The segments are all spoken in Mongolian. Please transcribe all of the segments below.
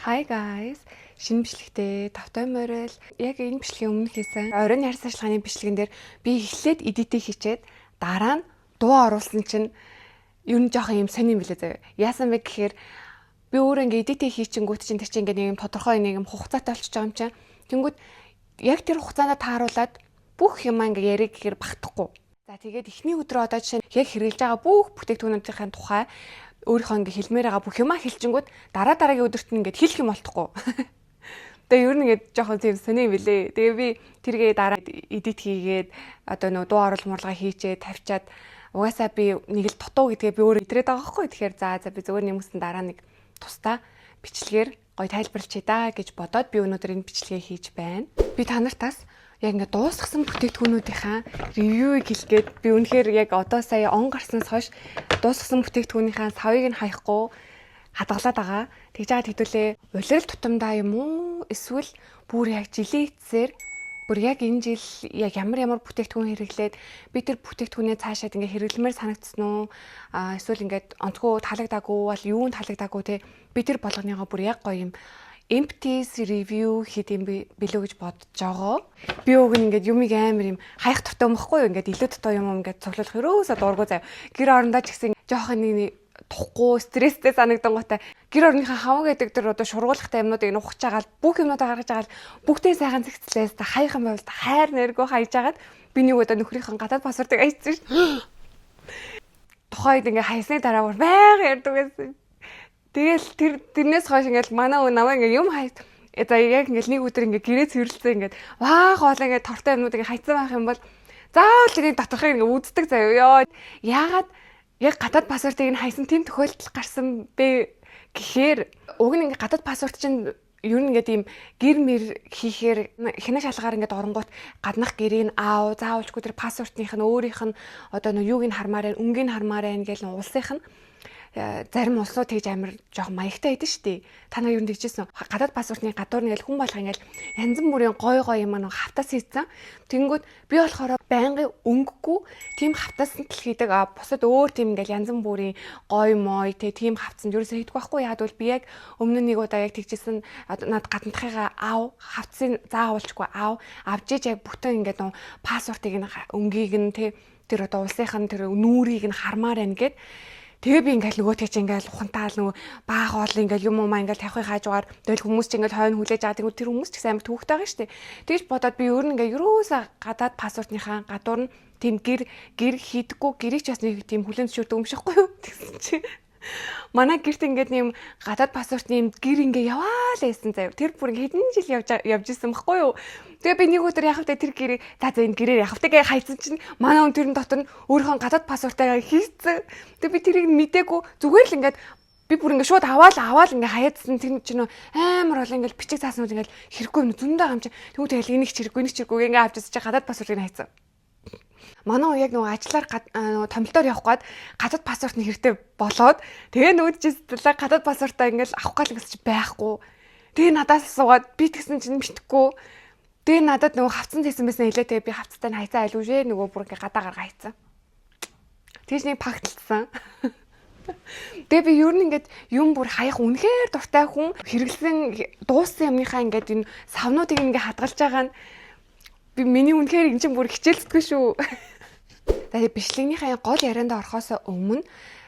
Hi guys. Шинэ бичлэгтээ тавтай морил. Яг энэ бичлэгийн өмнө хийсэн оройн арьс арчилгааны бичлэгэн дээр би эхлээд edit ээ хийчээд дараа нь дуу оруулсан чинь ер нь жоохон юм сонин юм билээ заяа. Яасан бэ гэхээр би өөрөө ингээ edit ээ хийчингүүт чинь тэр чинь ингээ нэг юм тодорхой нэг юм хугацаатай болчихж байгаа юм чинь. Тэнгүүд яг тэр хугацаанд тааруулаад бүх юм ингээ яриг гэхээр багтахгүй. За, тэгээд эхний өдрөө одоо жишээ нь яг хэрэглэж байгаа бүх бүтээгдэхүүнүүдийн тухай өөрийнхөө ингээ хэлмээр байгаа бүх юмаа хэлчингүүд дараа дараагийн өдөрт нь ингээд хэлэх юм болтохгүй. Тэгээ ер нь ингээд жоохон тийм сони юм билээ. Тэгээ би тэргээ дараа edit хийгээд, одоо нөгөө дуу оруулах мурлага хийчээ тавьчаад, угаасаа би нэг л дутуу гэдгээ би өөрөө идрээд байгаа байхгүй. Тэгэхээр за би зүгээр нэмсэн дараа нэг тусдаа бичлэгээр гоё тайлбарлчихъя да гэж бодоод би өнөөдөр энэ бичлэгээ хийж байна. Би та нарт бас яг ингээд дуусгасан бүтээгдэхүүнүүдийнхаа review г хэлэх гээд, би үнэхээр яг одоо сая он гарснаас хойш дуусгасан бүтээгдэхүүнийхаа савыг нь хаяхгүй хадгалаад байгаа. Тэгж байгаа хэдүүлээ улирал тутамдаа юм уу, эсвэл бүр яг жилийн эцсээр, бүр яг энэ жил яг ямар ямар бүтээгдэхүүн хэрэглээд би тэр бүтээгдэхүүнээ цаашаад ингээ хэрэглэмээр санагдсан уу, эсвэл ингээд онцгой таалагдаагүй бол юунд таалагдаагүй те, би тэр болгоныгоо бүр яг гоё юм empties review хийх юм билүү гэж бодож байгаа. Би уг нь ингээд юмыг амар юм хаях дуртай юм баггүй юу? Ингээд илүү дутуу юм ингээд цуглуулах ерөөсөө дургу заяа. Гэр орондоо ч гэсэн жоохон нэг тухгүй стресстэй санагдангуудаа гэр орныхаа хаван гэдэг тэр одоо шургуулахтай юмнуудыг нухаж байгаа л, бүх юмнуудаа гаргаж байгаа л, бүгдээ сайхан зэгцлээс та хаях юм байвал хайр нэргөө хайж агаад би нэг удаа нөхрийнхэн гадаад паспортыг хайчихсан шүү. Тухайд ингээ хайсны дараа бүр байга ярьдаг байсан. Тэгэл тэрнээс хойш ингээл манай өө намайг ингээ юм хай, за яг ингээл нэг өдөр ингээ гэрээ цэвэрлцээ, ингээд ваа хоол ингээ тортой юмнууд ингээ хайцсан байх юм бол заавал тэрийг доторхыг ингээ үздэг заяа. Ёо, яагаад яг гадаад паспортыг нь хайсан тийм тохиолдол гарсан бэ гэхээр уг нь ингээ гадаад паспорт чинь ер нь ингээд ийм гэр мэр хийхээр хянаа шалгаар ингээд оронгууд гаднах гэрийг аав заавалчгүй тэр паспортных нь өөрийнх нь одоо нөө юуг нь хармаар байна, өнгийг нь хармаар байна гэл улсынх нь зарим улсууд тэгж амар жоохон маягтай байдаг шүү дээ. Та нар юу тэгжсэн? Гадаад паспортны гадуур нь хүн болго ингээл янз бүрийн гой гой юм нэг хавтас хийцэн. Тэнгүүд би болохоор байнгын өнгөгүй тийм хавтасанд л хийдэг. А бусад өөр тийм ингээл янз бүрийн гой мой те, тийм хавтсанд ерөөсөө хийдэг байхгүй. Яг бол би яг өмнө нэг удаа яг тэгжсэн, над гаднахыгаа ав, хавтсыг заавалчгүй ав, авч иж яг бүтэн ингээд нөө паспортыг нь өнгийг нь те, тэр одоо улсынх нь тэр нүүрийг нь хармаар байна гэд. Тэгээ би ингээл нөгөөтэй чи ингээл ухантаал нөгөө баах хоол ингээл юм уу ингээл тавихын хаажуугаар тэгэл хүмүүс чи ингээл хойно хүлээж байгаа. Тэгвэл тэр хүмүүс ч гэсэн амар төвөгтэй байгаа шүү дээ. Тэгж бодоод би өөр нь ингээ ерөөсөө гадаад паспортныхаа гадуур нь тийм гэр гэр хийдэггүй, гэрийг ч бас нэг тийм хүлээн зөвшөөрдөг юм шихгүй юу. Тэгсэн чи манай гэрт ингээд нэм гадаад паспортны юм гэр ингээ яваал байсан заяа. Тэр бүр ингээ хэдэн жил явж явж исэн баггүй юу. Тэгээ би нэг өдөр яхав тэр гэрээ за энэ гэрээр яхав гэ хайцсан чинь манай хүн тэрэн дотор нь өөрийнхөө гадаад паспортаа хийцэн. Тэгээ би тэрийг мдээгүй, зүгээр л ингээд би бүр ингээ шууд аваал аваал ингээ хаяадсан. Тэр чинь амар бол ингээл бичиг цааснууд ингээл хэрэггүй юм зөндөө юм чи. Тэгвэл тэгэл энийг ч хэрэггүй, энийг ч хэрэггүй ингээ авч ирсэн чи гадаад паспортыг хайцсан. Манай яг нөгөө ажиллаар нөгөө томилтоор явах гээд гадаад паспортны хэрэгтэй болоод, тэгээ нөгөөдчихсэн гадаад паспортаа ингээл авах гал гэсэн чи байхгүй. Тэгээ надаас асуугаад, би тэгсэн чинь мэдхгүй. Тэгээ надад нөгөө хавцсан хийсэн байсан хэлээ, тэгээ би хавцтай нь хайцаа айлгүй нөгөө бүр ингээ гадаа гаргаа хайцсан. Тэгж нэг пагталцсан. Тэгээ би ер нь ингээд юм бүр хаях үнэхээр дуртай хүн, хэрэглэсэн дууссан юмныхаа ингээд энэ савнуудыг ингээ хадгалж байгаа нь би миний үнэхээр эн чинь бүр хичээлцдэггүй шүү. Тэгээ бичлэгнийхээ гол ярианд орохоос өмнө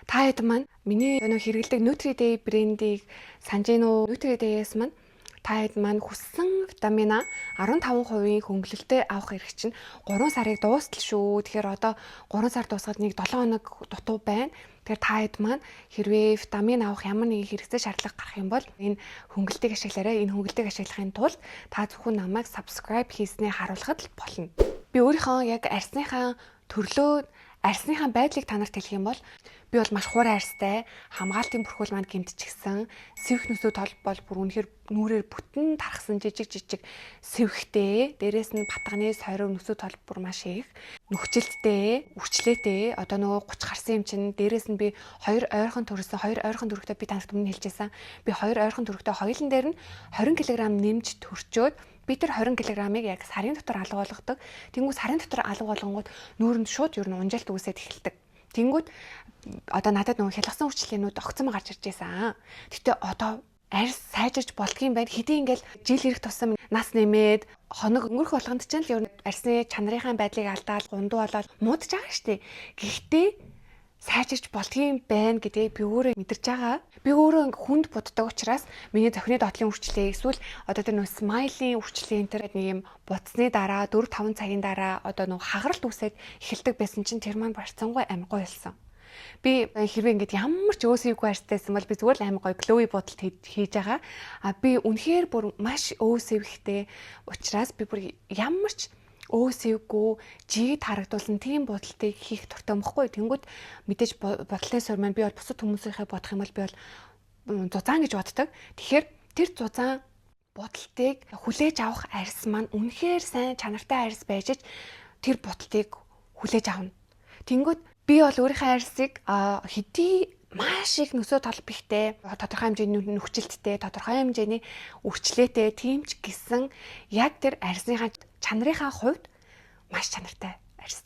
та хэд маань миний нөө хэрэглэдэг Nutri-Day брендийг санаж гин үү? Nutri-Day-ээс маань та хэд маань хүссэн витамина 15% хөнгөлөлтөй авах эрх чинь 3 сарыг дуустал шүү. Тэгэхээр одоо 3 сар дуусгаад нэг 7 хоног дутуу байна. Тэгэхээр та хэд маань хэрвээ витамин авах ямар нэгэн хэрэгцээ шаардлага гарах юм бол энэ хөнгөлтийг ашиглаарай. Энэ хөнгөлтийг ашиглахын тулд та зөвхөн намайг subscribe хийснээ харуулхад л болно. Би өөрийнхөө яг арьсныхаа төрлөө, арьсныхаа байдлыг та нарт хэлэх юм бол би бол маш хуурай арьстай, хамгаалтын бүрхүүл маань гэмтчихсэн, сэвх нүсүү тол бол бүр үнэхээр нүрээр бүтэн тархсан жижиг жижиг сэвхтэй, дээрэс нь батганы сорив нүсүү тол бүр маш их, нүхжилттэй, үрчлээтэй, одоо нөгөө 30 гарсан юм чинь, дээрэс нь би хоёр ойрхон төрсөн, хоёр ойрхон төрөхтэй би танарт өмнө хэлжсэн. Би хоёр ойрхон төрөхтэй, хоёулан дээр нь 20 кг нэмж төрчөөд би тэр 20 кг-ыг яг сарын дотор алга болгодог. Тэнгүү сарын дотор алга болгонгууд нүүрэнд шууд ер нь унжаалт үүсээд эхэлдэг. Тэнгүүд одоо надад нөгөө хялгасан үрчлээнүүд огцом гарч ирж байсан. Гэтэ одоо Арьс сайжирч болдгийм байна. Хэдий ингээл жил ирэх тусам нас нэмээд хоног өнгөрөх болгонд чинь л ер нь арьсны чанарынхаа байдлыг алдаал, гундуу болоод муудаж байгаа шүү дээ. Гэхдээ сайжирч болдгийм байна гэдгийг би өөрөө мэдэрч байгаа. Би өөрөө ингээ хүнд буддаг учраас миний зохины доотлын үрчлээ эсвэл одоо тэр нөө smile-ийн үрчлээ энэ тэр нэг юм будсны дараа 4 5 цагийн дараа одоо нөө хагаралт үүсээд эхэлдэг байсан чинь тэр маань барьцангуй амар гоё болсон. Би хэрвээ ингээд ямар ч өөсөйгүй арьстайсан бол би зүгээр л амар гоё glowy будалт хийж байгаа. А би үнэхээр бүр маш өөсөвхтэй учраас би бүр ямар ч өөсөвгүй жигд харагдуулсан тийм будалтыг хийх дуртай мөхгүй. Тэнгүүд мэдээж бодлын суурь маань би бол бусад хүмүүсийнхээ бодох юм бол би бол зузаан гэж боддог. Тэгэхээр тэр зузаан будалтыг хүлээж авах арьс маань үнэхээр сайн чанартай арьс байж тэр будалтыг хүлээж авна. Тэнгүүд би бол өөрийнхөө арьсыг хэдий маш их нөсөө толбихтэй, тодорхой хэмжээний нөхцөлттэй, тодорхой хэмжээний үрчлээтэй тийм ч гэсэн яг тэр арьсныхаа чанарынхаа хувьд маш чанартай арьс.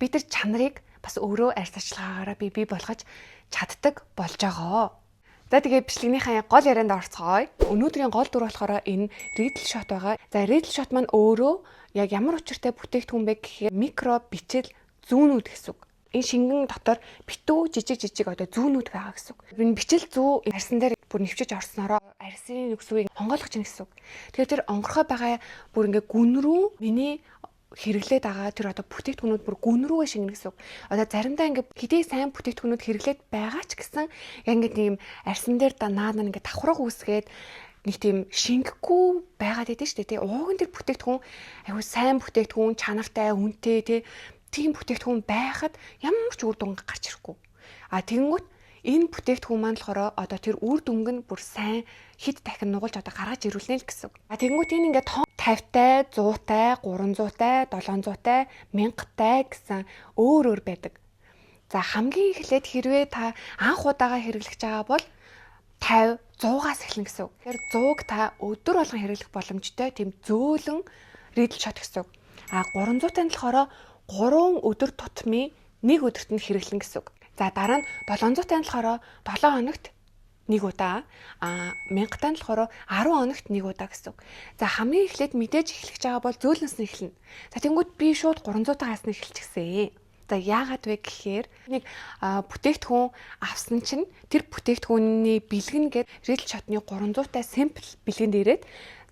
Би тэр чанарыг бас өөрөө арьс ажиллагаагаараа би бий болгож чаддаг болж байгаа. За, тэгээ бичлэгнийхээ гол ярианд орцгоё. Өнөөдрийн гол дүр болохоор энэ Reedle Shot байгаа. За, Reedle Shot маань өөрөө яг ямар учиртай бүтээгдэхүүн бэ гэхээр микро бичил зүүнүүд гэсэн үг. Энэ шингэн дотор битүү жижиг жижиг одоо зүүнүүд байгаа гэсэн үг. Энэ бичил зүү арьсан дээр бүр нэвчиж орсноороо арьсны нүксүгийг онгойлгож гин гэсэн үг. Тэгэхээр тэр онгорхой байгаа бүр ингээ гүн рүү миний хэрэглээд байгаа тэр одоо бүтээгдэхүүнүүд бүр гүн рүүгээ шингэнэ гэсэн үг. Одоо заримдаа ингээ хэдий сайн бүтээгдэхүүнүүд хэрэглээд байгаа ч гэсэн яг ингээ тийм арьсан дээр наа наа ингээ давхраг үүсгээд нэг тийм шингэхгүй байгаад идэв шүү дээ. Тий. Ууг нь тэр бүтээгдэхүүн айгу сайн бүтээгдэхүүн, чанартай, үнэтэй, тий, тийм бүтээгдэхүүн байхад ямар ч үр дүн гарч ирэхгүй. А тэгэнгүүт энэ бүтээгдэхүүн маань болохоор одоо тэр үр дүнг нь бүр сайн хэд дахин нугалж одоо гаргаж ирүүлнэ л гэсэн. А тэгэнгүүт энэ ингээд 50-тай, 100-тай, 300-тай, 700-тай, 1000-тай гэсэн өөр өөр байдаг. За, хамгийн эхлээд хэрвээ та анх удаага хэрэглэж байгаа бол 50, 100-аас эхэлнэ гэсэн үг. Тэгэхээр 100-г та өдөр болгон хэрэглэх боломжтой тийм зөөлөн Reedle Shot гэсэн үг. А 300-тай нь болохоор 3 өдөр тутмын нэг өдөрт нь хэрэглэн гэсэн үг. За, дараа нь 700-тай нь болохоор 7 хоногт нэг удаа, а 1000-тай нь болохоор 10 хоногт нэг удаа гэсэн үг. За, хамгийн эхлээд мэдээж эхлэж байгаа бол зөөлнөөс нь эхэлнэ. За, тэнгүүд би шууд 300-таагаас нь эхэлчихсэн. За, яагаад вэ гэхээр нэг бүтээгдэхүүн авсан чинь тэр бүтээгдэхүүний бэлгэн гээд Reedle Shot-ны 300-тай sample бэлгэнд ирээд,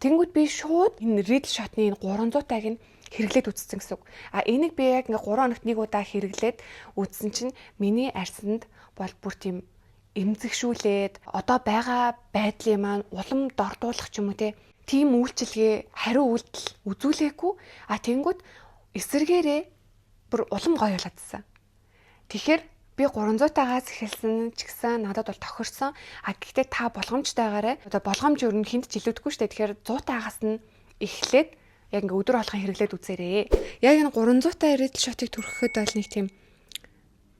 тэнгүүд би шууд энэ Reedle Shot-ны энэ 300-тайг нь хэрэглээд үзсэн гэсэн үг. А энийг би яг ингээ 3 хоногт нэг удаа хэрэглээд үзсэн чинь миний арьсанд бол бүр тийм эмзэгшүүлээд одоо байгаа байдлын маань улам дордуулах ч юм уу, те, тийм үйлчилгээ, хариу үйлдэл үзүүлээгүй. А тэнгүүд эсэргээрээ бүр улам гоё болоодсан. Тэгэхээр би 300-таагаас эхэлсэн ч гэсэн надад бол тохирсон. А гэхдээ та болгоомжтойгоорой. Одоо болгоомж ер нь хүнд ч илүүдэхгүй шүү дээ. Тэгэхээр 100-таагаас нь эхлээд яг ингээ өдөр болгон хэрэглээд үзээрэй. Яг энэ 300-тай Reedle Shot-ыг түрхэхэд бол нэг тийм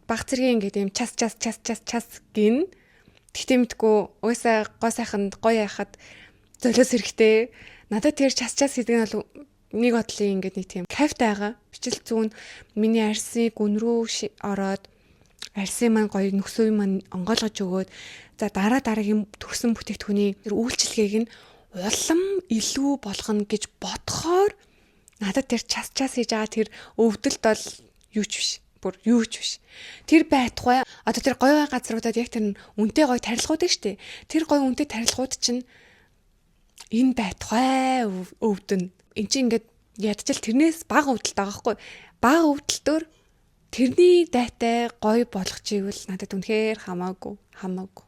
баг зэргийн ингээд юм час час час час час гин. Тэгтээ мэдгүй угаасаа гоо сайханд гоё яхад золиос хэрэгтэй. Надад тэр час час гэдэг нь бол нэг бодлын ингээд нэг тийм кайфтай байгаа. Бичил зүүн миний арьсыг гүн рүү ороод арьсын маань гоё нөхсөө маань онгойлгож өгөөд, за, дараа дараагийн төрсэн бүтээгдэхүүний тэр үйлчилгээг нь улам илүү болгоно гэж бодохоор надад тэр час час хийж байгаа тэр өвдөлт бол юу ч биш, бүр юу ч биш. Тэр байтугай одоо тэр гоё гоё газруудад яг тэр үнэтэй гоё тарилгууд нь штэ. Тэр гоё үнэтэй тарилгууд чинь энэ байтугай өвдөн. Эн чинь ингээд ядчил тэрнээс бага өвдөлт байгаа хгүй. Бага өвдөлтөөр тэрний дайтай гоё болгож ивэл надад үнэхээр хамаагүй, хамаагүй.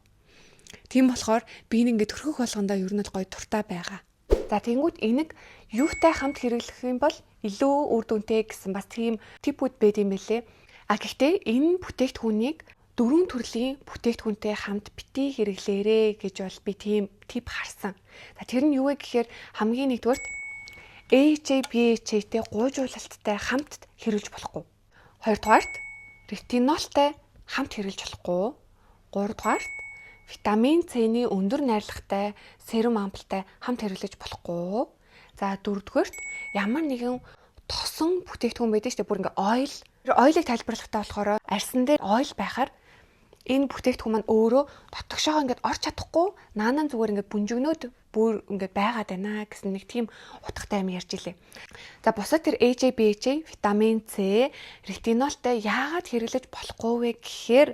Тийм болохоор би ингээд төрхөх болгондоо ер нь л гоё туртай байгаа. За, тэгэнгүүт энийг юутай хамт хэрэглэх юм бол илүү үр дүнтэй гэсэн бас тийм tip үүд байд юм бэлээ. А гэхдээ энэ бүтээгдэхүүнийг дөрвөн төрлийн бүтээгдэхүүнтэй хамт битгий хэрэглээрээ гэж бол би тийм tip харсан. За, тэр нь юу вэ гэхээр хамгийн нэгдүгээрт AHA, BHA-тэй гуйжуулалттай хамт хэрэглэж болохгүй. Хоёрдугаарт ретинолтой хамт хэрэглэж болохгүй. Гуравдугаарт витамин С-ний өндөр найрлагатай serum ампултай хамт хэрэглэж болохгүй. За, дөрөвдүгээрт ямар нэгэн тосон бүтээгдэхүүн байдаг шүү дээ. Бүр ингээ oil. Тэр oil-ыг тайлбарлахдаа болохоор арьсан дээр oil байхаар Энэ бүтээгдэхүүн маань өөрөө дотгошоогоо ингээд орч чадахгүй, наанан зүгээр ингээд бүнжигнөөд бүр ингээд байгаад байна гэсэн нэг тийм утгатай юм ярьж илээ. За, бусад тэр AHA, BHA, витамин С, ретинолтой яагаад хэрэглэж болохгүй вэ гэхээр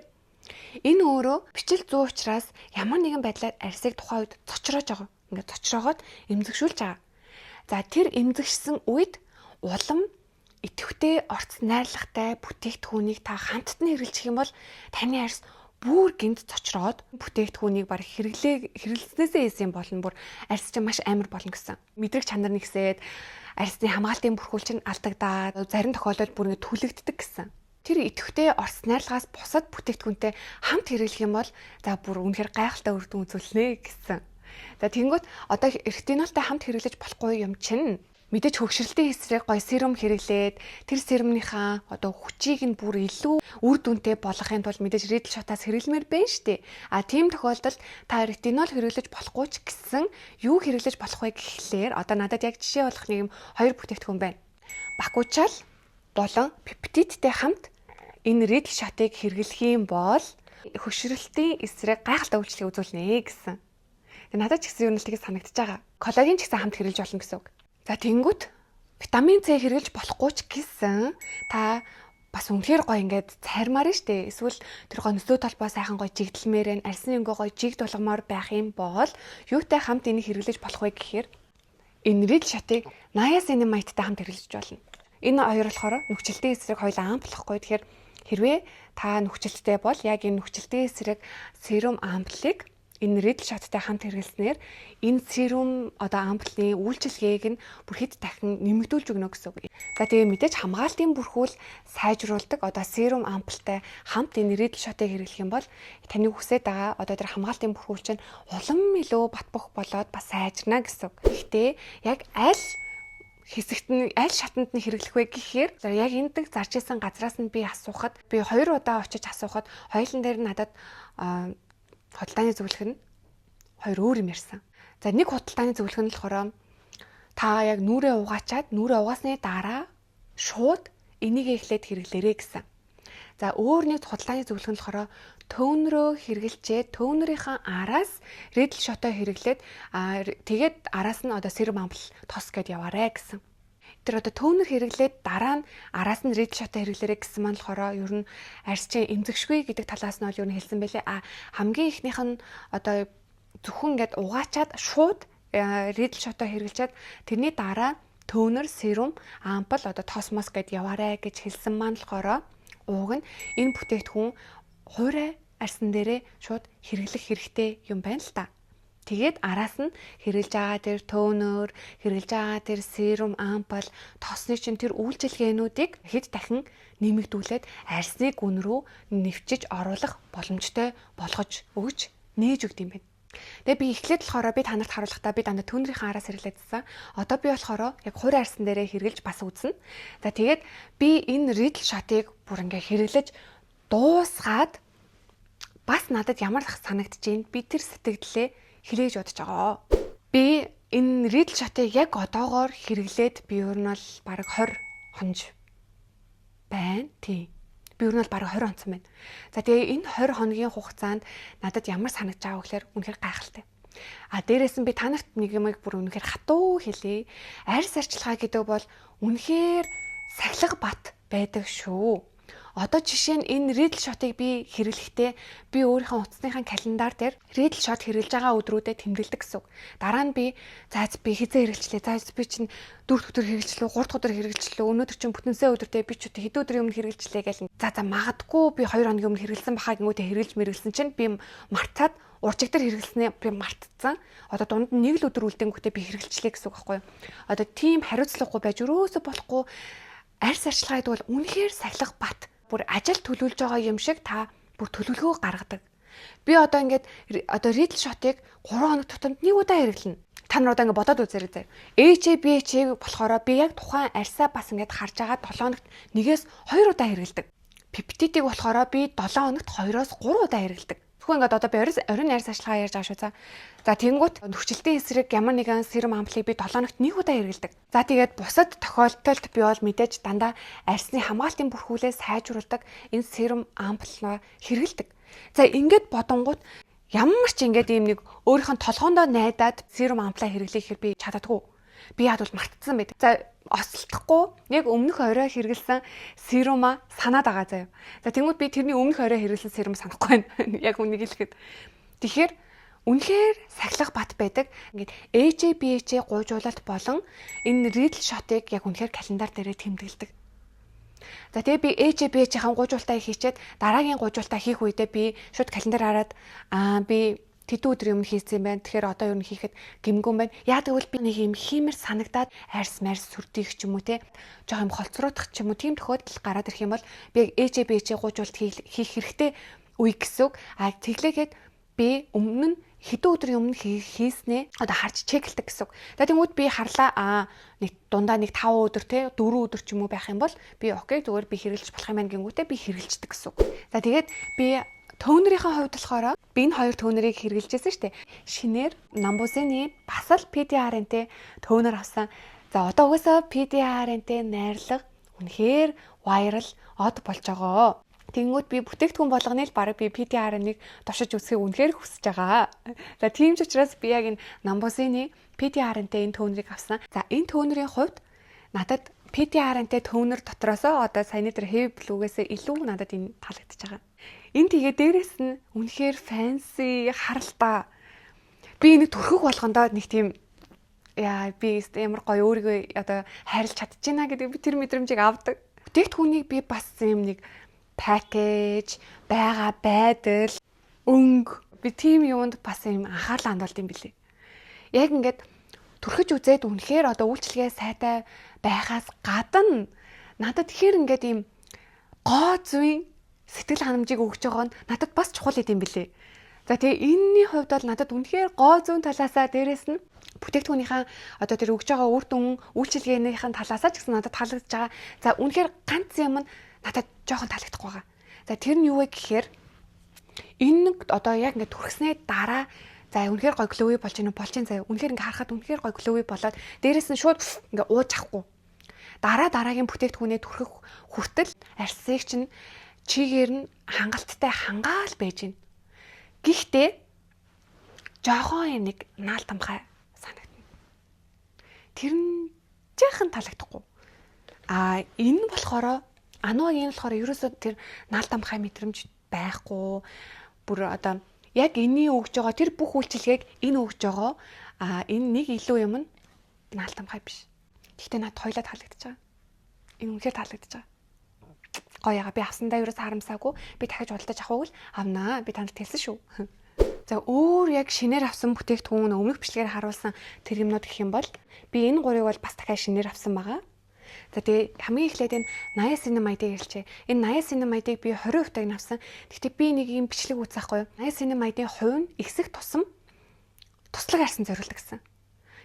энэ өөрөө бичил зүү учраас ямар нэгэн байдлаар арьсыг тухайн үед цочроож байгаа. Ингээд цочроогоод эмзэгшүүлж байгаа. За, тэр эмзэгшсэн үед улам идэвхтэй орц найрлагатай бүтээгдэхүүнийг та хамтд нь хэрэглэх юм бол таны арьс бүр гинт цочроод бүтээгдэхүүнийг баг хэрэглэснээсээ хийсэн болно, бүр арьс чинь маш амар болно гэсэн. Мэдрэг чанар нэгсээд, арьсны хамгаалтын бүрхүүл чинь алдагдаад, зарим тохиолдолд бүр ингэ түлэгддэг гэсэн. Тэр идэвхтэй орц найрлагаас бусад бүтээгдэхүүнтэй хамт хэрэглэх юм бол за, бүр үнэхээр гайхалтай үр дүн үзүүлнэ гэсэн. За, тэгэнгүүт одоо ретинолтой хамт хэрэглэж болохгүй юм чинь мэдээж хөгшрөлтийн эсрэг гой serum хэрэглээд, тэр serum ныхаа одоо хүчийг нь бүр илүү үр дүнтэй болгохын тулд мэдээж Reedle Shot-аас хэрэглэмээр байна штэ. А тийм тохиолдолд та ретинол хэрэглэж болохгүй ч гэсэн юу хэрэглэж болох вэ гэхлээр одоо надад яг жишээ болох нэг юм хоёр бүтээгдэхүүн байна. Bakuchiol болон пептидтэй хамт энэ Reedle Shot-ыг хэрэглэх юм бол хөгшрөлтийн эсрэг гайхалтай үйлчлэг үзүүлнэ гэсэн. Тэгээ надад ч гэсэн ер нь л тгий санагдаж байгаа. Коллаген ч гэсэн хамт хэрэглэж болно гэсэн үг. За, тэгэнгүүт витамин С хэрэглэж болохгүй ч гэсэн та бас үнэхээр гоё ингээд цайрмаар нь штэ. Эсвэл тэр гоё нөсөө толбоо сайхан гоё жигдэлмээр нь, арьсны өнгө гоё жигд болгомоор байх юм бол юутай хамт энийг хэрэглэж болох вэ гэхээр энэ Reedle Shot-ыг niacinamide-тай хамт хэрэглэж болно. Энэ хоёр болохоор нүхжилтийн эсрэг хоёулаа ампул байхгүй. Тэгэхээр хэрвээ та нүхжилттэй бол яг энэ нүхжилтийн эсрэг serum ампулыг энэ Reedle Shot-тай хамт хэрэглэснээр энэ serum одоо ампулын үйлчилгээг нь бүр хэд дахин нэмэгдүүлж өгнө гэсэн үг. За, тэгээ мэдээж хамгаалтын бүрхүүл сайжруулдаг одоо serum ампултай хамт энэ Reedle Shot-ыг хэрэглэх юм бол таны хүсэж байгаа одоо тэр хамгаалтын бүрхүүл чинь улам илүү бат бөх болоод бас сайжирна гэсэн үг. Гэхдээ яг аль хэсэгт нь, аль шатанд нь хэрэглэх вэ гэхээр яг эндэг зарж исэн газраас нь би асуухад, би хоёр удаа очиж асуухад хоёулан дээр нь надад худалдааны зөвлөх нь хоёр өөр юм ярьсан. За, нэг худалдааны зөвлөх нь болохоор та яг нүрээ угаачаад, нүрээ угаасны дараа шууд энийг эхлээд хэрэглээрэй гэсэн. За, өөр нэг худалдааны зөвлөх нь болохоор toner өө хэрэглэчээ, toner ийнхаа араас Reedle Shot-оо хэрэглээд, тэгээд араас нь одоо serum ампул, тос гэд яваарэ гэсэн. Тэр одоо toner хэрэглээд, дараа нь араас нь Reedle Shot-оо хэрэглээрэй гэсэн маань болохоор ер нь арьс чинь эмзэгшгүй гэдэг талаас нь бол ер нь хэлсэн байлээ. А хамгийн эхнийх нь одоо зөвхөн ингээд угаачаад шууд Reedle Shot-оо хэрэглэчээд, тэрний дараа toner, serum, ампул, одоо тос мос гэд яваарэ гэж хэлсэн маань болохоор уг нь энэ бүтээгдэхүүн хуурай арьсан дээрээ шууд хэрэглэх хэрэгтэй юм байна л та. Тэгээд араас нь хэрэглэж байгаа тэр toner, хэрэглэж байгаа тэр serum, ампул, тосны чинь тэр үйлчилгээнүүдийг хэд дахин нэмэгдүүлээд арьсны гүн рүү нэвчиж оруулах боломжтой болгож өгч, нээж өгд юм байна. Тэгээ би эхлээд болохоор би та нарт харуулахдаа би дандаа toner ийн араас хэрэглээдсэн. Одоо би болохоор яг хуурай арьсан дээрээ хэрэглэж бас үзнэ. За, тэгээд би энэ Reedle Shot-ыг бүр ингээ хэрэглэж дуусгаад бас надад ямар санагдаж байна? Би тэр сэтгэлдээ хэлээж бодож байгаа. Би энэ Reedle Shot-ыг яг одоогоор хэрэглээд би ер нь бол бараг 20 хонж байна. Тийм. Би ер нь бол бараг 20 онцсон байна. За, тэгээ энэ 20 хоногийн хугацаанд надад ямар санагдаж байгаа вэ гэхээр үнэхээр гайхалтай. А дээрээс нь би та нарт нэг юмыг бүр үнэхээр хатуу хэлье. Арьс арчилгаа гэдэг бол үнэхээр сахилга бат байдаг шүү. Одоо жишээ нь энэ Reedle Shot-ыг би хэрэглэхдээ би өөрийнхөө утасныхаа календар дээр Reedle Shot хэрэглэж байгаа өдрүүдэд тэмдэглэдэг гэсэн үг. Дараа нь би за, би хэзээ хэрэглэчлээ. За, би чинь дөрөв өдөр хэрэглэчлээ, гурав дахь өдөр хэрэглэчлээ. Өнөөдөр чинь бүтэнсээ өдөртөө би ч хэдэн өдрийн өмнө хэрэглэчлээ гэл. За, магадгүй би 2 хоногийн өмнө хэрэглэсэн бахаа гингүүтээ хэрэглэж мэргэлсэн чинь би мартаад, уржигдар хэрэглэснээ би мартцсан. Одоо дунд нь нэг л өдөр үлдэнгүүтээ би хэрэглэчлээ гэсэн үг байхгүй юу? Одоо тийм хариуцлагагүй байж өрөөсө болохгүй. Арьс арчилгаа гэдэг бол үнэхээр сахилга бат, бүр ажил төлөвлөж байгаа юм шиг та бүр төлөвлөгөө гаргадаг. Би одоо ингээд одоо Reedle Shot-ыг 3 хоног тутамд нэг удаа хэрэглэнэ. Та нар одоо ингээд бодоод үзээрэй заяа. AHA, BHA болохоор би яг тухайн арьсаа бас ингээд харж байгаа 7 хоногт нэгээс 2 удаа хэрэглэдэг. Пептидийг болохоор би 7 хоногт 2-оос 3 удаа хэрэглэдэг. Зөвхөн ингээд одоо би оройн арьс арчилгаа ярьж байгаа шүү. За. За, тэгэнгүүт нүхжилтийн эсрэг ямар нэгэн serum ампулыг би 7 хоногт нэг удаа хэрэглэдэг. За, тэгээд бусад тохиолдолд би бол мэдээж дандаа арьсны хамгаалтын бүрхүүлээ сайжруулдаг энэ serum ампулаа хэрэглэдэг. За, ингээд бодонгууд ямар ч ингээд ийм нэг өөрийнх нь толгоондоо найдаад serum амплаа хэрэглэхээр би чаддаггүй. Би яад бол мартцсан байдаг. За, осолдохгүй яг өмнөх орой хэрэглэсэн serum аа санаад байгаа заяа. За, тэнгууд би тэрний өмнөх орой хэрэглэсэн serum санахгүй байна. Яг үнийг хэлэхэд. Тэгэхээр үнэхээр сахилах бат байдаг. Ингээд AHA BHA гуйжуулалт болон энэ Reedle shot-ыг яг үнэхээр календар дээрээ тэмдэглэдэг. За, тэгээ би AHA BHA-ийн гуйжуултаа хийчихэд дараагийн гуйжуултаа хийх үедээ би шууд календар хараад, аа, би тэдэн өдрийн өмнө хийсэн юм байна. Тэгэхээр одоо юу н хийхэд гэмгүй юм байна. Яа гэвэл би нэг юм хиймэр санагдаад арьс марс сүрдийх ч юм уу, те, жоох юм холцроодох ч юм уу, тийм тохиолдол гараад ирэх юм бол би яг AHA BHA гуйжуулалт хийх хэрэгтэй үе гэсэн үг. А тэглээгээд би өмнө нь хэдэн өдрийн өмнө хийснээ одоо харж check элдэг гэсэн үг. За, тэнгууд би харлаа, аа, нэг дундаа нэг 5 өдөр, те, 4 өдөр ч юм уу байх юм бол би okay, зүгээр би хэрэглэж болох юм байна гингүүтээ би хэрэглэждэг гэсэн үг. За, тэгээд би toner ийнхаа хувьд болохоор би энэ хоёр toner ыг хэрэглэжсэн шүү дээ. Шинээр Numbuzin-ы бас л PDRN-тэй toner авсан. За, одоо угаасаа PDRN-тэй найрлага үнэхээр viral од болж байгаа. Тэнгүүд би бүтээгдэхүүн болгоны л бараг би PDRN-ыг туршиж үзэхийг үнэхээр хүсэж байгаа. За, тийм ч учраас би яг энэ Numbuzin-ы PDRN-тэй энэ toner ыг авсан. За, энэ toner ын хувьд надад PDRN-тэй toner дотроосоо одоо саяны тэр Heavy Blue-гээс илүү надад энэ таалагдчихж байгаа. Энэ тэгээ дээрэс нь үнэхээр fancy харалтаа. Би энийг түрхэх болгондоо нэг тийм яа, би ямар гоё өөрийгөө одоо хайрлаж чадчихна гэдэг би тэр мэдрэмжийг авдаг. Бүтээгдэхүүнийг би бас юм нэг package, байгаа байдал, өнгө, би тийм юмд бас юм анхаарлаа хандуулд юм билээ. Яг ингээд түрхэж үзээд үнэхээр одоо үйлчилгээ сайтай байхаас гадна надад тэгэхээр ингээд ийм гоо зүйн сэтгэл ханамжийг өгч байгаа нь надад бас чухал юм билээ. За, тэгээ энэний хувьд бол надад үнэхээр гоо зүйн талаасаа, дээрэс нь бүтээгдэхүүнийхээ одоо тэр өгж байгаа үр дүн, үйлчилгээнийхэн талаасаа ч гэсэн надад таалагдж байгаа. За, үнэхээр ганц юм нь надад жоохон таалагдахгүй байгаа. За, тэр нь юу вэ гэхээр энэ нэг одоо яг ингээд түрхснээ дараа, за, үнэхээр гоё glowy болж гинэ, болж гин заяа. Үнэхээр ингээд харахад үнэхээр гоё glowy болоод дээрэс нь шууд ингээд ууж авахгүй. Дараа дараагийн бүтээгдэхүүнээ түрхэх хүртэл арьсыг чинь чигээр нь хангалттай хангаал байж гин. Гэхдээ жоохон юм нэг наал тамхай санагдана. Тэр нь жаахан таалагдахгүй. А энэ нь болохоор Anua-гийн болохоор ерөөсөө тэр наал тамхай мэдрэмж байхгүй. Бүр одоо яг энэний өгж байгаа тэр бүх үйлчилгээг энэ өгж байгаа. А энэ нэг илүү юм нь наал тамхай биш. Гэхдээ надад хоёлаа таалагдчихж байгаа. Энэ үнэхээр таалагдчихж байгаа. Гоё яга, би авсандаа ерөөс харамсаагүй. Би дахиж худалдаж авах уу авнаа. Би танд хэлсэн шүү. За, өөр яг шинээр авсан бүтээгдэхүүн, өмнөх бичлэгээр харуулсан тэр юмнууд гэх юм бол би энэ гурыг бол бас дахиад шинээр авсан байгаа. За, тэгээ хамгийн эхлээд энэ niacinamide-ыг хэлчихье. Энэ niacinamide-ыг би 20% таг авсан. Гэхдээ би нэг юм бичлэг үзсэн байхгүй юу? Niacinamide-ийн хувь нь ихсэх тусам туслаг арьсан зориулдаг гэсэн.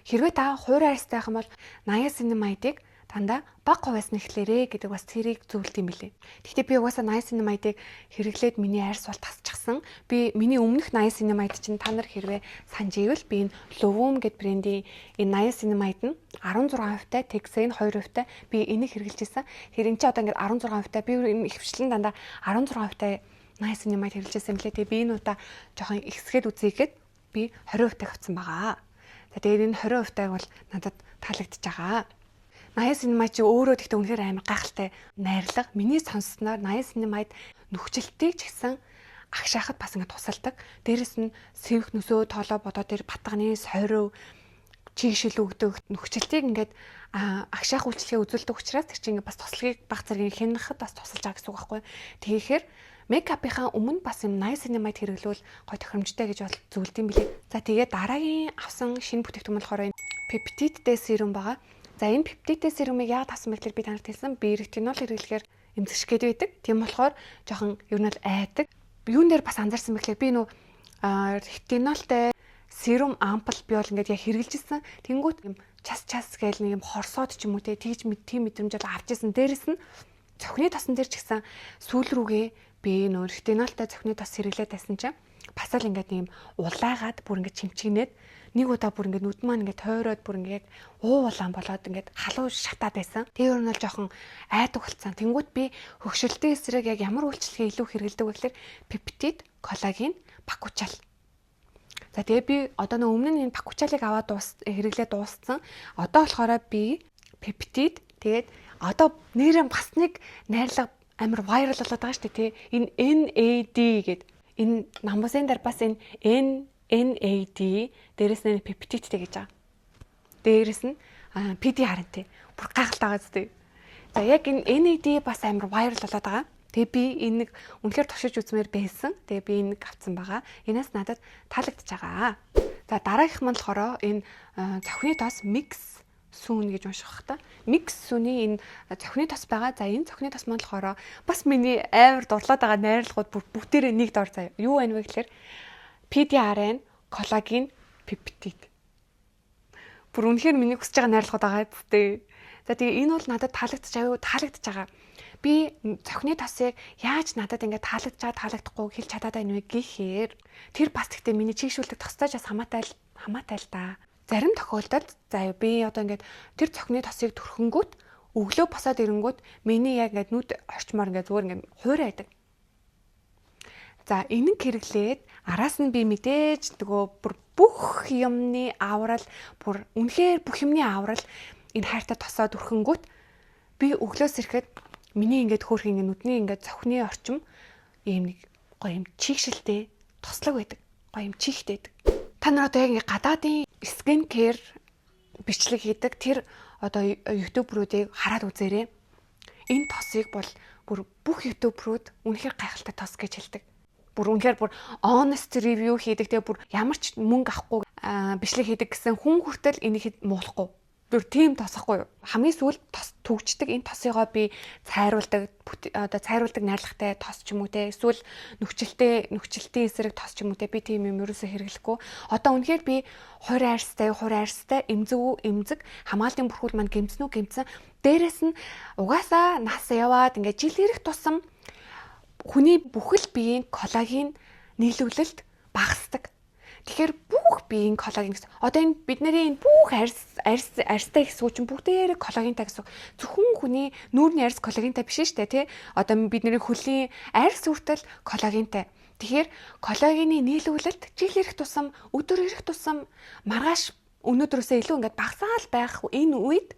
Хэрвээ та хуурай арьстай байх юм бол niacinamide-ыг дандаа бага хувиас нэхлээрэ гэдэг бас тэрийг зөвлөд юм билээ. Гэхдээ би угаасаа niacinamide-ыг хэрэглээд миний арьс бол тасчихсан. Би миний өмнөх niacinamide чинь та нар хэрвээ санаж ивэл би энэ Luvum гэд брендийн энэ niacinamide нь 16% тай, Texane 2% тай би энийг хэрэглэж исэн. Тэгэхээр эн чинь одоо ингээд 16% тай, би энэ ихэвчлэн дандаа 16% тай niacinamide хэрэглэж исэн юм лээ. Тэгээ би энэ удаа жоохон ихсгээд үзье гэхэд би 20% тай авсан байгаа. За, тэгээд энэ 20% тайг бол надад таалагдчихж байгаа. Niacinamide чи өөрөө тэгтээ үнэхээр амар гайхалтай найрлага. Миний сонссноор niacinamide нүхжилтийг ч гэсэн агшаахад бас ингэ тусалдаг. Дээрэс нь сэвх нөсөө тоолоо бодоо тэр батганы сорив чийгшил өгдөг, нүхжилтийг ингээд агшаах үйлчилгээ үзүүлдэг учраас тэр чинь ингээд бас тослогийг баг зэргийн хянахад бас тусалж байгаа гэсэн үг байхгүй. Тэгэхээр makeup ынхаа өмнө бас юм niacinamide хэрэглүүл гой тохиромжтой гэж бол зөвлөд юм билээ. За, тэгээд дараагийн авсан шинэ бүтээгдэхүүн болохоор энэ peptide serum байгаа. За, энэ peptide serum ыг яагаад авсан бэ гэхээр би танарт хэлсэн. Би ретинол хэрэглэхээр эмзэгших гээд байдаг. Тийм болохоор жоохон ер нь л айдаг. Юун дээр бас анзаарсан бэ гэхээр би нөө ретинолтой serum ампл би бол ингээд яг хэрэглэжсэн. Тэнгүүт юм час час гээл нэг юм хорсоод ч юм уу, те, тэгж тийм мэдрэмж бол авч исэн. Дээрэс нь цохины тосон дээр ч гэсэн сүүл рүүгээ би нөө ретинолтой цохины тос хэрэглээд байсан чинь бас л ингээд юм улаагаад бүр ингээд чимчигнээд. Нэг удаа бүр ингээд нүд маань ингээд тойроод бүр ингээд уу улаан болоод ингээд халуун шатаад байсан. Тэгээ ер нь бол жоохон айдаг болцсон. Тэнгүүт би хөгшрөлтийн эсрэг яг ямар үйлчилгээ илүү хэрэглэдэг вэ гэхээр пептид, коллаген, бакучал. За тэгээ би одоо нөө өмнө нь энэ бакучалыг аваад хэрэглээ дууссан. Одоо болохоор би пептид, тэгээд одоо нэрэн бас нэг найрлага амар viral болоод байгаа шүү дээ, тий. Энэ NAD гэдэг энэ намбусын дээр бас энэ NAD, дээрэс нь пептидтэй гэж байгаа. Дээрэс нь PDRN-тэй. Бүр гайхалтай байгаа зү. За, яг энэ NAD бас амар viral болоод байгаа. Тэгээ би энэ нэг үнэхээр туршиж үзмээр байсан. Тэгээ би энэ нэг авсан байгаа. Энээс надад таалагдчихж байгаа. За, дараагийнх маань болохоор энэ цохины тос, Mix сүүн гэж унших та. Mix сүүний энэ цохины тос байгаа. За, энэ цохины тос маань болохоор бас миний амар дурлаад байгаа найрлагууд бүр бүгдээрээ нэг дор заяа. Юу байна вэ гэхээр PDRN, коллаген, пептид. Бүр үнэхээр миний хүсэж байгаа найрлагууд байгаа зү. За, тэгээ энэ бол надад таалагдчих аюу таалагдчих байгаа. Би цохины тосыг яаж надад ингээд таалагдж байгаа, таалагдахгүй хэлж чадаад байна вэ гэхээр тэр бас гэхдээ миний чийгшүүлдэг тостой ч бас хамаатай л, хамаатай л да. Зарим тохиолдолд заа, би одоо ингээд тэр цохины тосыг түрхэнгүүт, өглөө босоод ирэнгүүт миний яг ингээд нүд орчмоор ингээд зүгээр ингээд хуурай байдаг. За, энэн хэрэглээд араас нь би мэдээж нөгөө бүр бүх юмны аврал, бүр үнэхээр бүх юмны аврал энэ хайртай тосоо түрхэнгүүт би өглөөс ирэхэд миний ингээд хөөх ингээд нүдний ингээд цохины орчим ийм нэг гоё юм чийгшилтэй тослог байдаг. Гоё юм чийхтэй байдаг. Та нар одоо яг ингээд гадаадын skin care бичлэг хийдэг тэр одоо YouTuber үүдийг хараад үзээрэй. Энэ тосыг бол бүр бүх YouTuber үүд үнэхээр гайхалтай тос гэж хэлдэг. Бүр үнэхээр бүр honest review хийдэг, тэгээ бүр ямар ч мөнгө авахгүй бичлэг хийдэг гэсэн хүн хүртэл энийг муулахгүй, бүр тийм тосохгүй юу. Хамгийн сүүлд тос түгждэг энэ тосыгоо би цайруулдаг, одоо цайруулдаг найрлагатай тос ч юм уу те, эсвэл нүхжилтэй, нүхжилтийн эсрэг тос ч юм уу те, би тийм юм ерөөсөө хэрэглэхгүй. Одоо үнэхээр би хувь арьстай, хувь арьстай, эмзэг үү, эмзэг, хамгаалтын бүрхүүл маань гэмцэн үү, гэмцэн. Дээрэс нь угаасаа нас яваад ингээд жил ирэх тусам хүний бүхэл биеийн коллаген нийлүүлэлт багасдаг. Тэгэхээр бүх биеийн коллаген гэсэн. Одоо энэ бидний энэ бүх арьс арьс арьстай хэсгүүд чинь бүгдээрээ коллагентай гэсэн. Зөвхөн хүний нүүрний арьс коллагентай биш шүү дээ, тий? Одоо бидний хөлийн арьс хүртэл коллагентай. Тэгэхээр коллагены нийлүүлэлт жил ирэх тусам, өдөр ирэх тусам маргааш өнөөдрөөсөө илүү ингээд багасаал байх энэ үед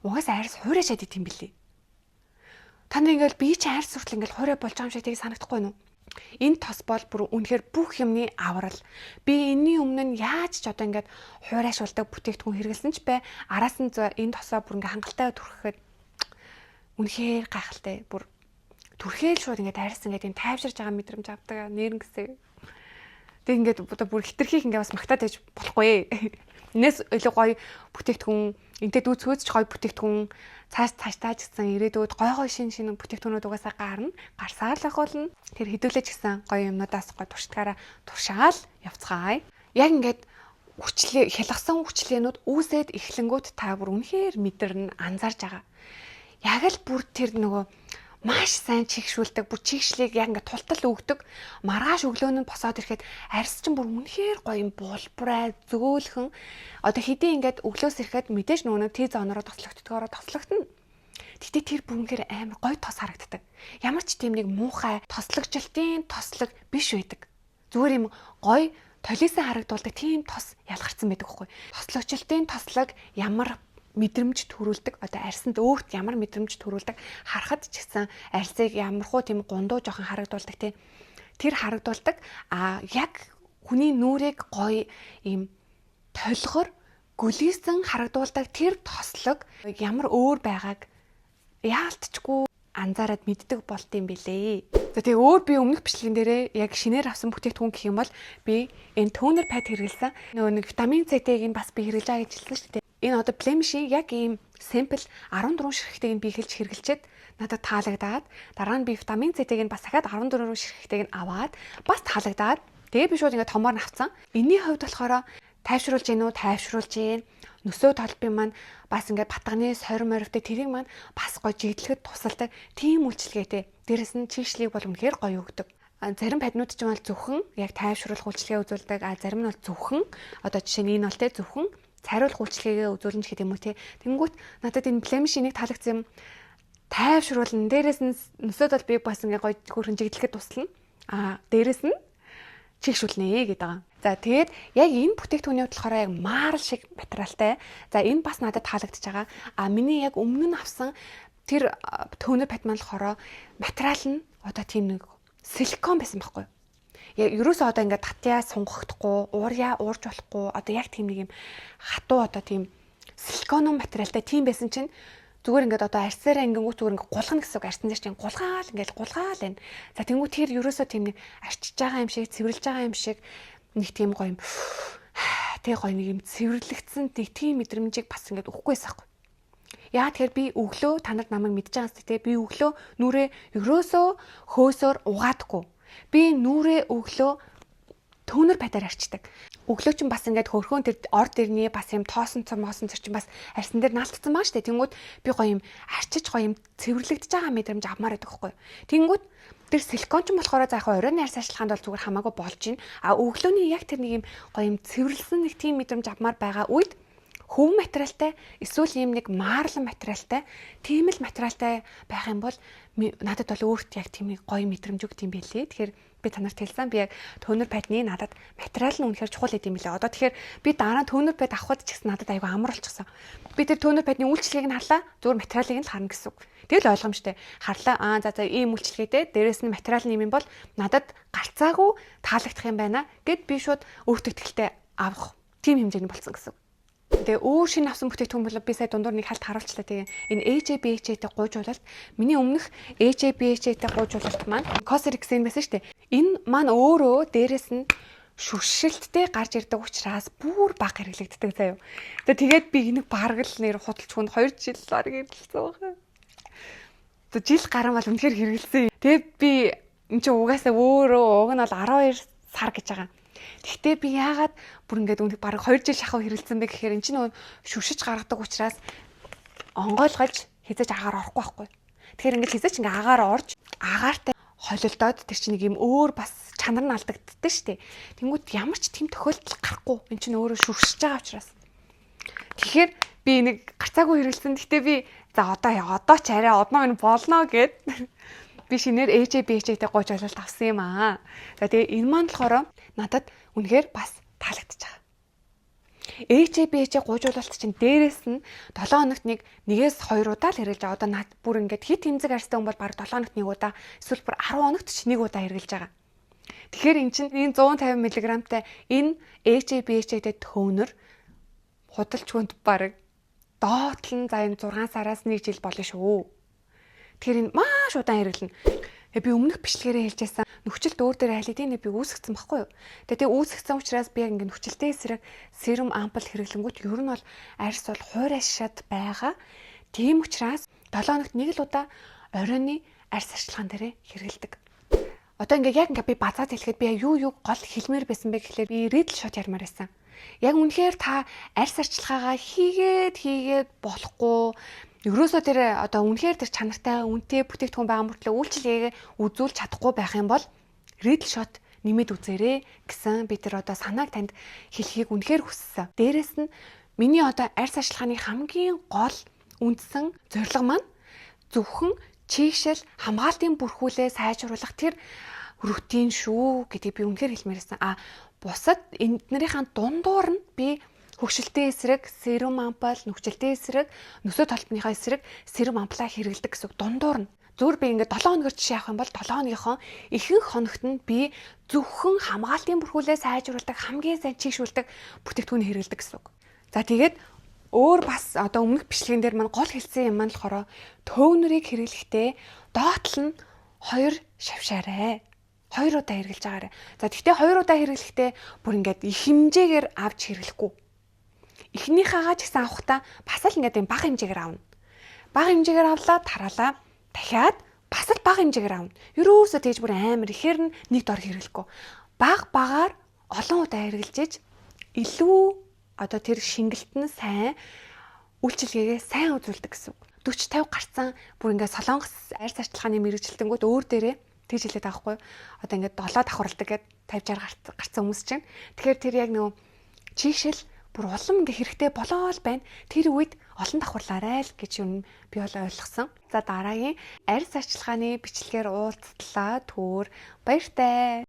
угаасаа арьс хуурай шаад идэм билий. Та нар ингээл би чи арьс хүртэл ингээл хуурай болж байгаа юм шиг тийг санагдахгүй юу? Энэ тос бол бүр үнэхээр бүх юмны аврал. Би энэний өмнө нь яаж ч одоо ингээд хуурайшуулдаг бүтээгдэхүүн хэрэглэсэн ч бай. Араас нь энэ тосоо бүр ингээд хангалттай түрхэхэд үнэхээр гайхалтай. Бүр түрхээл шууд ингээд арьс ингээд юм тайвширж байгаа мэдрэмж авдаг нэрнгэсээ. Тэг ингээд одоо бүр хитрхийг ингээд бас магтаад байж болохгүй. Энээс илүү гоё бүтээгдэхүүн, энтэй дүүцхөөц ч гоё бүтээгдэхүүн цааш цаашдаа ч гэсэн ирээдүйд гой гой шин шин бүтээгдэхүүнүүд угаасаа гарна. Гарсаар л ах болно. Тэр хэдүүлээ ч гэсэн гоё юмнуудаас гоё туршдагаараа туршаал явцгаая. Яг ингээд хүчлээ, хялгасан хүчлээнүүд үүсээд эхлэнгүүт та бүр үнэхээр мэдэрнэ, анзаарж байгаа. Яг л бүр тэр нөгөө маш сайн чийгшүүлдэг, бүр чийгшлийг яг ингээд тултал өгдөг. Маргааш өглөө нь босоод ирэхэд арьс чинь бүр үнэхээр гоё юм булбарай, зөөлхөн. Одоо хэдийн ингээд өглөөс ирэхэд мэдээж нөгөө нэг T zone ороо тослогддгоороо тослогдно. Гэтэ тэр бүр үнэхээр амар гоё тос харагддаг. Ямар ч тийм нэг муухай тослогжилтын тослог биш байдаг. Зүгээр юм гоё толисон харагдуулдаг тийм тос ялгарсан байдаг хгүй. Тослогжилтын тослог ямар мэдрэмж төрүүлдэг, одоо арьсанд өөрт ямар мэдрэмж төрүүлдэг, харахад ч гэсэн арьсыг ямар хуу тийм гундуу жоохон харагдуулдаг тийм тэр харагдуулдаг, а яг хүний нүрийг гоё ийм толгор гөлийсэн харагдуулдаг тэр тослог ямар өөр байгааг яалтчгүй анзаараад мэддэг болт юм бэлээ. За, тэгээ өөр би өмнөх бичлэгэн дээрээ яг шинээр авсан бүтээгдэхүүн гэх юм бол би энэ toner pad хэрэглэсэн. Нөгөө нэг витамин C-тэйг нь бас би хэрэглэж байгаа гэж хэлсэн шүү дээ. Энэ одоо Blemish-ийн яг ийм sample 14 ширхтийг нь би хэлж хэрэглэчээд надад таалагдаад, дараа нь би витамин C-тэйг нь бас дахиад 14 ширхтийг нь аваад бас таалагдаад, тэгээ би шууд ингээд томоор нь авцсан. Энийний хувьд болохоор тайвшруулж гин үү, тайвшруулж гин. Нөсөө толбын маань бас ингээд батганы сорь морвтой тэрийг маань бас гой жиглэхэд тусалдаг тийм үйлчилгээтэй. Дээрэс нь чийгшлийг бол үнэхээр гоё өгдөг. Зарим pad нууд ч юм бол зөвхөн яг тайвшруулах үйлчилгээ үзүүлдэг. А зарим нь бол зөвхөн, одоо жишээ нь энэ бол те, зөвхөн цайруулах үйлчилгээгээ үзүүлнэ ч гэдэг юм уу те. Тэнгүүт надад энэ Blemish-ийг таалагдсан юм, тайвшруулна. Дээрээс нь нөсөд бол би бас ингээ гоё хөөрхөн жигдлэхэд туслана. А дээрээс нь чийгшүүлнэ гэдэг байгаа. За, тэгээд яг энэ бүтээгдэхүүний хувьд болохоор яг марл шиг материалтай. За, энэ бас надад таалагдчихж байгаа. А миний яг өмнө нь авсан тэр toner pad маань болохоор материал нь одоо тийм нэг силикон байсан байхгүй юу? Яг ерөөсөө одоо ингээд татьяа сунгахдахгүй, уурья уурж болохгүй, одоо яг тийм нэг юм хатуу, одоо тийм силикон материалтай тийм байсан чинь зүгээр ингээд одоо арьсаараа ингэнгүүт зүгээр ингээд гулгана гэсэн үг. Арьсан дээр чинь гулгаал, ингээд гулгаал байна. За, тэнгуү тэр ерөөсөө тийм нэг арчиж байгаа юм шиг, цэвэрлж байгаа юм шиг нэг тийм гоё юм тэг гоё нэг юм цэвэрлэгдсэн нэг тийм мэдрэмжийг бас ингээд өгөхгүй байсан байхгүй. Яа, тэгэхээр би өглөө, та нар намайг мэдж байгаа юм те, би өглөө нүрээ ерөөсөө хөөсөөр угаадаггүй. Би нүрээ өглөө toner pad аар арчдаг. Өглөө чинь бас ингээд хөрхөн тэр ор дэрний бас юм тоосон цом моосон цэр чинь бас арьсан дээр наалтцсан байгаа штэ. Тэнгүүд би гоё юм арчиж, гоё юм цэвэрлэгдэж байгаа мэдрэмж авмаар байдаг байхгүй. Тэнгүүд тэр силикон ч болохоор за яг оройн арьс арчилгаанд бол зүгээр хамаагүй болж байна. А өглөөний яг тэр нэг юм гоё юм цэвэрлсэн нэг тийм мэдрэмж авмаар байгаа үед хөвөн материалтай эсвэл ийм нэг марлан материалтай, тийм л материалтай байх юм бол надад бол өөрт яг тийм нэг гоё мэдрэмж өгд юм билээ. Тэгэхээр би та нарт хэлсэн, би яг toner pad ны надад материал нь үнэхээр чухал гэдэм билээ. Одоо тэгэхээр би дараа нь toner pad авахд ч гэсэн надад айгүй амар болчихсон. Би тэр toner pad ны үйлчилгээг нь харлаа, зүгээр материалыг нь л харна гэсэн үг. Тэгэл ойлгомжтой. Харлаа. Аа, за за, ийм үйлчилгээтэй. Дээрээс нь материал нь юм бол надад гарцаагүй таалагдах юм байна гэд би шууд өөртөө ихтэй авах тийм хэмжээний болсон гэсэн үг. Тэгээ өөр шинэ авсан бүтээгдэхүүн бол би сая дундуур нэг халт харуулчлаа. Тэгээ энэ AHA BHA-тэй гуйжуулалт, миний өмнөх AHA BHA-тэй гуйжуулалт маань Cosrx-ийн байсан шүү дээ. Энэ маань өөрөө дээрэс нь шүршилттэй гарч ирдэг учраас бүр бага хэрэглэгддэг заяа. Тэгээд би энийг бараг л нэр худалч хүнд 2 жил бараг хэрэглэсэн байна. Тэгээд жил гарan бол үнэхээр хэрэглэсэн. Тэгээд би эн чинь угаасаа өөрөө уг нь бол 12 сар гэж байгаа. Гэхдээ би яагаад бүр ингээд үнэ бараг 2 жил шахав хэрэглэсэн бэ гэхээр эн чинь нөгөө шүршиж гаргадаг учраас онгойлгож хэзээ ч агаар орохгүй байхгүй. Тэгэхээр ингээд хэзээ ч ингээд агаар орж, агаартай холилдоод тэр чинь нэг юм өөр бас чанар нь алдагддаг шүү дээ. Тэнгүүт ямар ч тийм тохиолдол гарахгүй. Эн чинь өөрөө шүршиж байгаа учраас. Тэгэхээр би нэг гарцаагүй хэрэглэсэн. Гэхдээ би за одоо ч арай одноо минь болно гэд би шинээр AHA BHA-тэй гуйжуулалт авсан юм аа. За, тэгээ энэ маань болохоор надад үнэхээр бас таалагдчих байгаа. AHA BHA гуйжуулалт чинь дээрээс нь 7 хоногт нэг, нэгээс 2 удаа л хэрэглэж байгаа. Одоо над бүр ингээд хит тэмцэг арьстай хүн бол бараг 7 хоногт нэг удаа, эсвэл бүр 10 хоногт ч нэг удаа хэрэглэж байгаа. Тэгэхээр эн чинь энэ 150 мг-тай энэ AHA BHA-тэй toner худалч хүнд бараг доотлон за энэ 6 сараас 1 жил болно шүү. Тэгэхээр энэ маш удаан хэрэглэнэ. Би өмнөх бичлэгээрээ хэлжсэн, нөхцөлд өөр дээр аль хэдийн би үүсгэсэн байхгүй юу. Тэгээ үүсгэсэн учраас би яг ингээ нөхцөлтэй эсрэг serum ampoule хэрэглэнгүүт ер нь бол арьс бол хуурайшаад байгаа. Тийм учраас 7 хоногт нэг л удаа оройны арьс арчилгаан дээрээ хэрэглэдэг. Одоо ингээ яг ингээ би базаад хэлэхэд би юу юу гол хэлмээр байсан бэ гэхлээр би Reedle shot ярмаар байсан. Яг үнэхээр та арьс арчилгаагаа хийгээд хийгээд болохгүй, ерөөсөө тэр одоо үнэхээр тэр чанартай, үнэтэй бүтээгдэхүүн байгаа мөртлөө үйлчилгээгээ үзүүлж чадахгүй байх юм бол Reedle shot нэмээд үзээрэй гэсэн би тэр одоо санааг танд хэлхийг үнэхээр хүссэн. Дээрээс нь миний одоо арьс арчилгааны хамгийн гол үндсэн зорилго маань зөвхөн чийгшил, хамгаалтын бүрхүүлээ сайжруулах тэр routine шүү гэдгийг би үнэхээр хэлмээр байсан. А бусад эднэрийнхаа дундуур нь би хөгшилтийн эсрэг serum ampoule, нүхжилтийн эсрэг, нөсөө толботныхоо эсрэг serum ampoule аа хэрэглэдэг гэсэн үг дундуур нь. Зүгээр би ингээд 7 хоногор жишээ авах юм бол 7 хоногийнхоо ихэнх хоногт нь би зөвхөн хамгаалтын бүрхүүлээ сайжруулдаг, хамгийн сайн чийгшүүлдэг бүтээгдэхүүн хэрэглэдэг гэсэн үг. За, тэгээд өөр бас одоо өмнөх бичлэгэн дээр маань гол хэлсэн юм маань болохоор toner ыг хэрэглэхдээ доотлол нь хоёр шавшаарай. Хоёр удаа хэрэглэж байгаарай. За, тэгтээ хоёр удаа хэрэглэхдээ бүр ингээд их хэмжээгээр авч хэрэглэхгүй. Эхнийхээгаа ч гэсэн авахдаа бас л ингээд юм бага хэмжээгээр авна. Бага хэмжээгээр авлаа, тараалаа. Дахиад бас л бага хэмжээгээр авна. Ерөөсөө тэгж бүр амар ихээр нь нэг дор хэрэглэхгүй. Баг багаар олон удаа хэрэглэж илүү одоо тэр шингэлт нь сайн, үйлчилгээгээ сайн үзүүлдэг гэсэн үг. 40 50 гарцсан бүр ингээд Солонгос арьс арчилгааны мэргэжилтэнгүүд өөр дээрээ Тэгж хэлээд байгаа байхгүй юу? Одоо ингээд 7 давхарладаг гэд 50 60 гарцсан хүмүүс чинь. Тэгэхээр тэр яг нөгөө чийгшил бүр улам ингээ хэрэгтэй болоол байна. Тэр үед олон давхарлаарай л гэж юм би бол ойлгосон. За, дараагийн арьс арчилгааны бичлэгээр уулзтлаа. Түр баяртай.